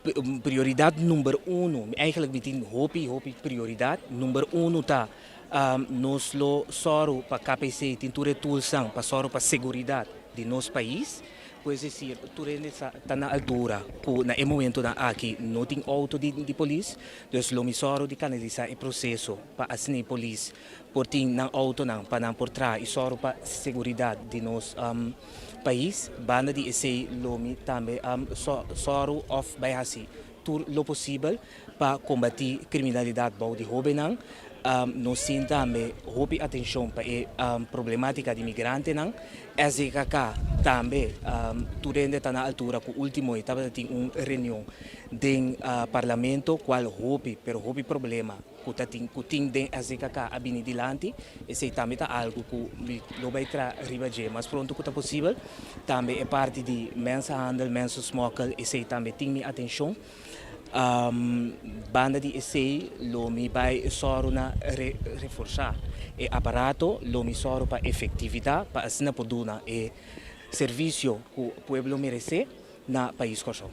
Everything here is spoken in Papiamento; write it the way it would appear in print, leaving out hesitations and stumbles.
Prioridat number 1, eigenlijk mi tin hopi hopi prioridat. Number 1 ta nos lo sòru pa KPC tin tur e toolsnan pa sòru pa seguridat di nos pais. Pues decir, tur hende ta na altura ku na e momentonan aki no tin outo di polis, dus lo mi sòru di kanalisá e proseso pa asina e polis por tin nan outonan pa nan por traha i sòru pa seguridat di nos pais. Banda di esei lo mi tambe sòru òf bai hasi tur lo posibel pa kombatí kriminalidat bou di hóbennan. Nos tin tambe hopi atenshon pa e problemátika di migrantenan. SDKK tambe, tur hende ta na altura ku último e tabata tin un reunion den parlamento kual hopi pero hopi problema ku ta tin ku tin den SDKK a bini dilanti. Esei tambe ta algu ku mi lo bai tra riba dje mas pronto ku ta posibel. Tambe e parti di mensenhandel, mensensmokkel, esei tambe tin mi atenshon. Banda di esei lo mi bai sòru na reforsá e aparato, lo mi sòru pa efektividat pa asina por duna e servisio ku pueblo meresé na pais Kòrsou.